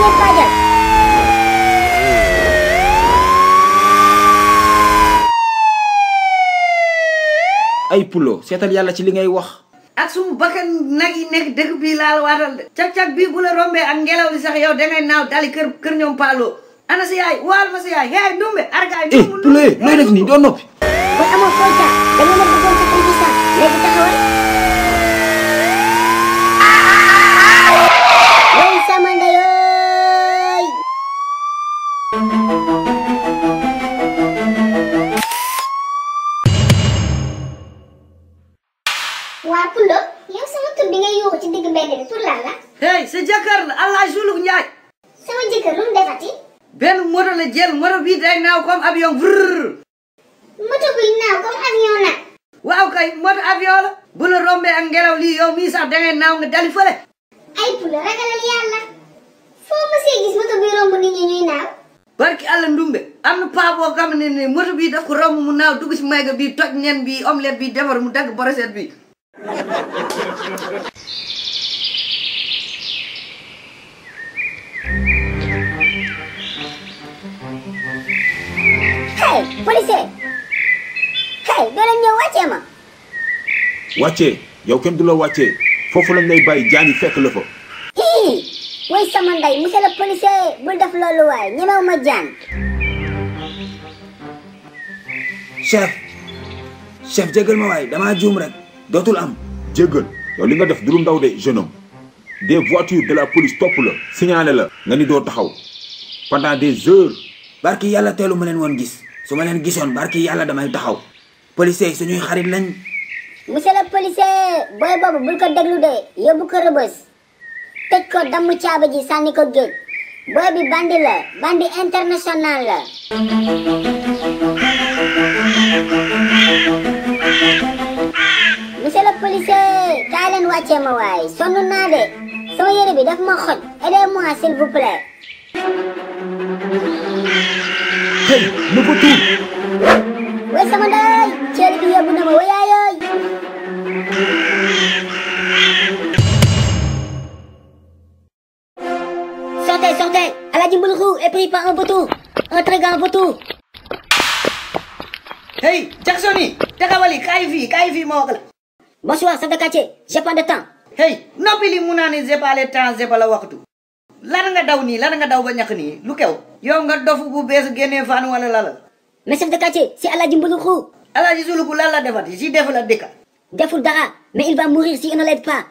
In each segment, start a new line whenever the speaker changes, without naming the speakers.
ngeen waajal.
ay Pulo seetal yàlla ci li ngay wax.
ak sumu bakkan nag yi nekk dëkk bii laa la waatal de. cag-cag bii bu la rombee ak ngelaw li sax yow dangay naaw dali kër ñoom Paalo. ana si yaay waal ma si yaay yaay Ndumbe argaay.
Pulo looy def nii doo noppi.
kon amoo fooy jaar da ngeen a bëggoon sacrifice sax léegi taxawal. way sama ndeyooy. waa Pulo yow sama tur bi ngay yuuxu ci digg mbedd bi pour lan la.
hey sa jëkkër la Allah Suluk Njaay.
sama jëkkër lu mu defati.
benn moto la jël moto bii day naaw comme avion vrrr.
moto buy naaw comme avion nag.
waaw kay moto avion la. bu la rombee ak ngelaw lii yow mii sax dangay naaw nga dali fële.
ay Pulo ragalal yàlla. foo mësee gis moto buy romb nit ñi ñuy naaw.
barki àlla Ndumbe am na paa boo xam ne moto bii daf ko romb mu naaw dugg si mayga bii toj nen bi omelette bi defar mu dagg brochette bi.
hey policier. hey doo leen ñëw wàccee ma.
wàccee yow kenn du la wàccee foofu lañ lay bàyyi jaani fekk la fa.
way sama ndey monsieur le policier bul def loolu waay ñemew ma jaan.
chef jégal ma waay damaa juum rek dootul am. jégal yow li nga def du lu ndaw de jeune homme des voitures de la police topp la signalé la nga ni doo taxaw pendant des heures. barki yàlla teelu ma leen woon gis su ma leen gisoon barki yàlla damay taxaw. policiers yi suñuy xarit lañ.
monsieur le policier booy boobu bul ko déglu de yóbbu ko rëbës tëj ko damm caaba ji sànni ko géej booy bi bandi la bandi international la. monsieur le policier kaay leen wàccee ma waay sonn naa de sama yére bi daf ma xoj aidez-moi s'il vous plaît.
hey ne ko tuur.
way sama ndey ceeli bi yóbbu na ma wayaayooy. sortez Aladji Mbouloukhou est pris par un vautour un très grand vautour.
hey Jackson yi taxawali kaay fii ma wax la.
bonsoir chef de quartier j'ai pas de temps.
hey noppi li mu naa ne j'ai pas le temps j'ai pas la waxtu. lan nga daw nii lan nga daw ba ñàkk nii lu kew. yow nga dofu bu bees génnee fan wala lala.
mais chef de quartier c'est Aladji Mbouloukhou.
Aladji Mbouloukhou lan la defati si def la dëkka.
deful dara mais il va mourir si on ne l'aide pas.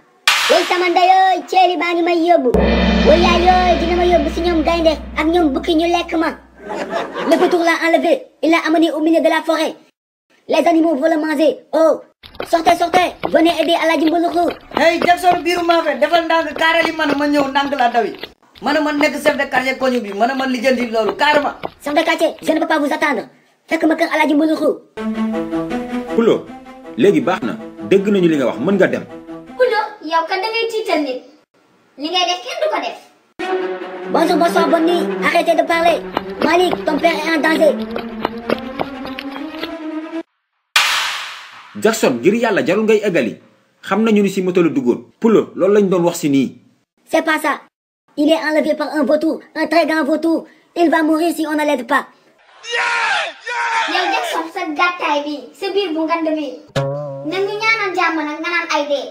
way sama ndeyooy ceeli baa ngi may yóbbu. wayaayooy dina ma yóbbu si ñoom gaynde ak ñoom bukki ñu lekk ma. le vautour l'a enlevé il l'a amené au milieu de la forêt. les animaux vont le manger. oh sortez venez aider Aladji Mbouloukhou.
hey Jackson biiru maa fe defal ndànk kaarali man ma ñëw ndànk la dawi. man nekk chef de quartier koñu bi man lijjanti loolu carrément.
chef de quartier je ne peux pas vous attendre fekk ma kër Aladji Mbouloukhou.
Pulo léegi baax na dégg nañu li nga wax mën nga dem.
Pulo yow kan da ngay tiital nit li ngay def kenn du ko def. bonsoir bonne nuit arrêtez de parler Malik ton père est en danger.
Jackson ngir yàlla jarul ngay eggali xam nañu ni si moto la duggoon. Pulo loolu lañ doon wax si nii.
c'est pas ça il est enlevé par un vautour un très grand vautour il va mourir si on ne l'aide pas. yow Jackson sa gàttaay bi sa biir bu ngand bi na ñu ñaanal jàmm nag nga naan ay dee.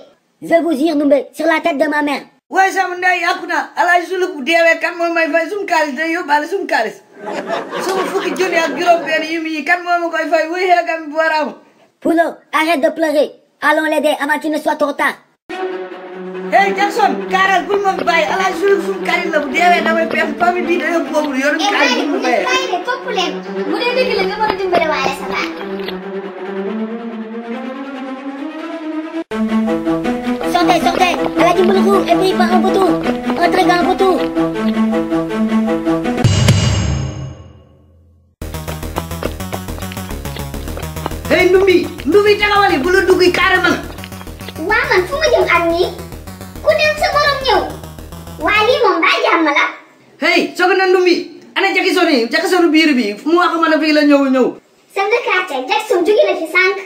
je vous jure Ndumbe sur la tête de ma mère.
waaye sama ndey yàqu na Aladji Suluk bu deewee kan moo may fay suñu kaalis day yóbbaale suñu kaalis sama fukki junni ak juróom-benn yu muy kan moo ma koy fay wuy xeegam bi war a am.
Pulo arrête de pleurer allons l'aider avant qu'il ne soit trop tard.
hey Jackson kaaral bul ma fi bàyyi Aladji Suluk suñu kaalis la bu deewee damay pexe famille bii dañoo pauvre yor kaalis bu mu bayee.
bàyyi de topp leen bu dee dëgg la nga mën a dimbale waale sa baat. sortez Aladji Mbouloukhou est pris par un vautour un très grand vautour.
hey Ndumbi taxawali bu la dugg carrément.
waa man fu ma jëm ak nii ku dem sa borom ñëw waa lii moom baa jàmm la.
hey soog na Ndumbi ana Jackson biir bi fu mu wax ma ne fii la ñëw.
chef de quartier Jackson jóge na fi sànq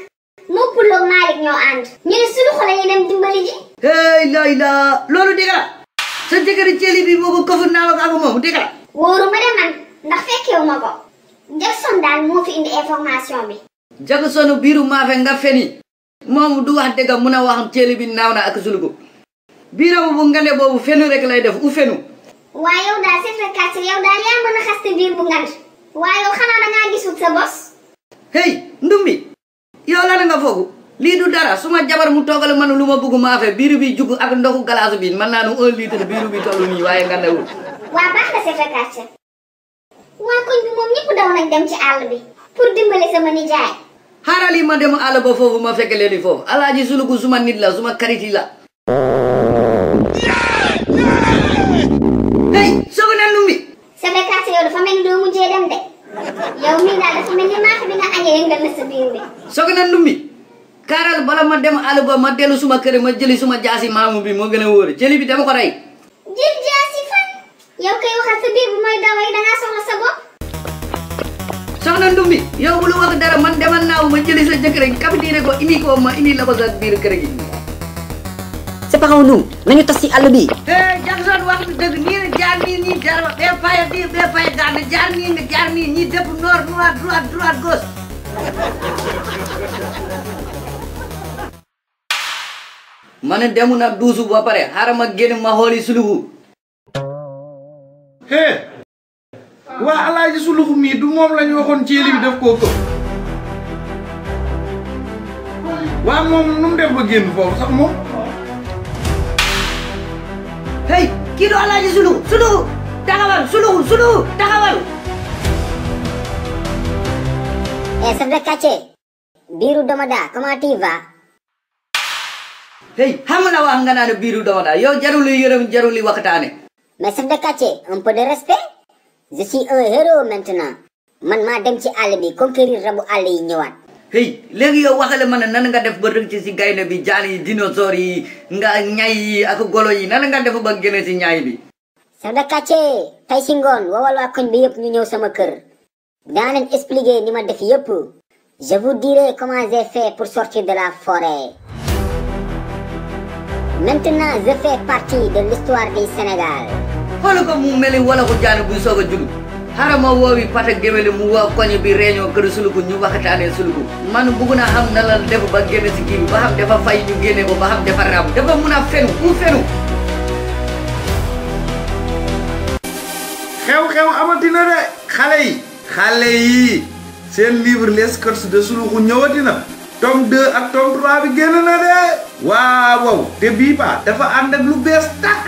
moo Pulo Malick ñoo ànd ñu ne suñu xale yi dem dimbali ji.
hey la loolu dëgg la sa jëkkëri Thiely bi moo ko këfu naaw ak moom dégg la.
wóoruma de man ndax fekkewuma ko Jackson daal moo fi indi information bi.
Jackson biiru maafe nga feni moom du wax dëgg mun a wax Thiely bi naaw na ak sulugu biiram bu ngande boobu fenu rek lay def u fenu.
waaye yow daal c'est vrai que yow daal yaa mën a xaste biir bu ngand waaye yow xanaa dangaa gisul sa bos.
hey ndumbi yow la nga foogu lii du dara suma jabar mu toogal man lu ma bëgg maafe biiru bi jug ak ndoxu glace bi man naa nu 1 litre biiru bi tollu nii waaye ngandewul.
waa baax na c'est vrai que waa koñ bi moom ñëpp daw nañ dem ci àll bi pour dimbale sama nijaay.
xaaral yi ma dem àll ba foofu ma fekk leen foofu alaaji sulugu suma nit la suma kariti la. hey soog na ndumbi.
c'est vrai que yow dafa mel ni doo mujjee dem de yow mii daal dafa mel ni maafe bi nga añee nga na sa biir bi.
soog na ndumbi kaaral bala ma dem àll ba ma dellu suma kër ma jëli suma jaasi maamu bi moo gën a wóor Thiely bi dama ko rey.
jël jaasi fan yow kay waxal sa biir bi mooy daw rek dangaa soxla sa bopp.
soxna ndumbi yow bu lu wax dara man demal naaw ma jëli sa jëkkër gi capitaine ko indi la ko sa biir kër gi.
séparons-nous nañu tas ci àll bi.
Jackson wax bi dëgg nii la jaar nii nii jaar ba bee fay gànn jaar nii nga jaar nii ñii dëpp nord droite gauche. ma ne demu na duusu ba pare xaaral ma génn ma xooli sulugu.
waa alaaji suluxu mii du moom lañu waxoon Thiely bi def koo ko waa moom nu mu def ba génn foofu sax moom.
hey kii du alaaji suluxu taxawal suluxu taxawal.
chef de quartier biiru Domada comment tu vas.
hey xam na wax nga naan biiru Domada yow jarul yërëm jarul waxtaane.
mais chef de quartier un peu de respect. je suis un héros maintenant man maa dem ci àll bi conquérir rabu àll yi ñëwaat.
hey léegi yow waxale ma ne nan nga def ba rëcc ci gaynde bi jaan yi dinosaure yi nga ñay yi ak golo yi nan nga def ba génne ci ñaay bi.
chef de quartier tey si ngoon wowal waa koñ bi yëpp ñu ñëw sama kër daa leen expliquer ni ma def yëpp je vous dirai comment j'ai fait pour sortir de la forêt. maintenant je fais partie de l'histoire du Sénégal.
xool ko mu meli wala ko jaan buy soog a jug xaaral ma woowi pata géwéli mu woo koñ bi réunion kër suluku ñu waxtaanee suluku man bugg naa xam na la def ba génne si kii bi ba xam dafa fay ñu génne ko ba xam dafa ram dafa mun a fenu ku fenu.
xew-xew amatina de xale yi seen livre les sketchs de suluxu ñëwatina tome 2 ak tome 3 bi génn na de waaw te bii ba dafa ànd ak lu bees tak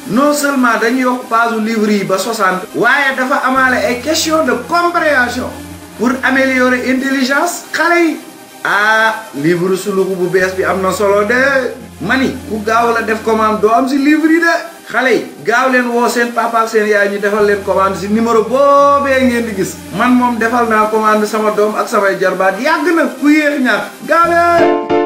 non seulement dañuy yokk page livre yi ba 60 waaye dafa amaale ay question de compréhension pour améliorer intelligence xale yi livre suluxu bu bees bi am na solo de mani ku gaaw la def commande doo am si livre yi de xale yi gaaw leen woo seen papa ak seen yaay ñu defal leen commande si numéro boobee ngeen di gis man moom defal naa commande sama doom ak samay jarbaat yàgg na ku yéex ñaar gaaw leen